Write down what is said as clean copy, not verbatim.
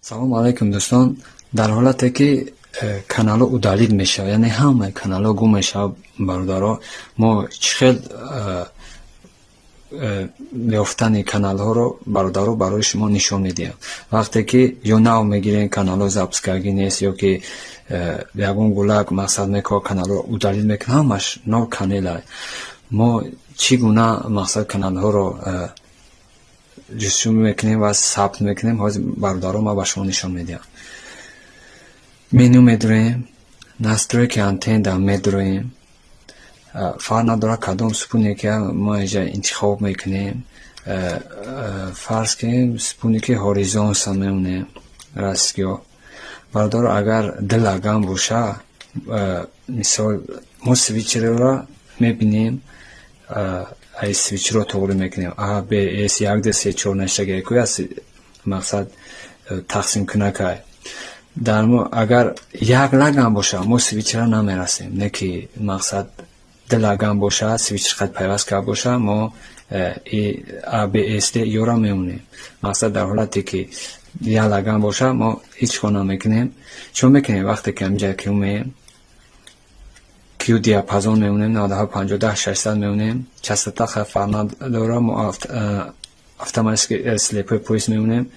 Салому алайкум, дӯстон. Дар ҳолате ки каналҳо удалить мешавад, яъне ҳамаи каналҳо гум мешавад, бародаро, мо чӣ хел ёфтани каналҳоро, бародаро, барои шумо нишон медиҳам. Вақте ки ё нав мегирем, каналҳо запись кардагӣ нест, ё ки ягон гулак, мақсад, мекоҳ, каналҳоро удалить мекунад, ҳамаш нол канела. Мо чӣ гуна, мақсад, каналҳоро ҷустуҷӯ мекунем ва сабт мекунем, ҳозир, бародаро, ман ба шумо нишон медиҳам. Меню медуроем, настройки антенна медуроем. Фарқ надорад, кадом спутнике мо инҷа интихоб мекунем. Фарз кунем, спутники Хоризонтса мемонем, российскиҳо. Бародаро, агар ду лаган боша, мисол, мо свитчерро мебинем, ай свитчерро тоғрӣ мекунем. А, Б, С, як, ду, се, чор наштагику мақсад тақсимкунакай. Дар мо агар як лаган боша, мо свитчера намерасем, не ки, мақсад, ду лаган боша, свитчер қад пайваст карда боша, мо А, Б, С, Д ёра мемонем. Мақсад, дар ҳолате ки як лаган боша, мо ҳеҷ кор намекунем. Чӣ мекунем? Вақте ки ҳаминҷа ки умеем, Q диапазон мемонем, 97 50 600 мемонем, частота фарқ надорад, мо автоматически слепой поиск мемонем.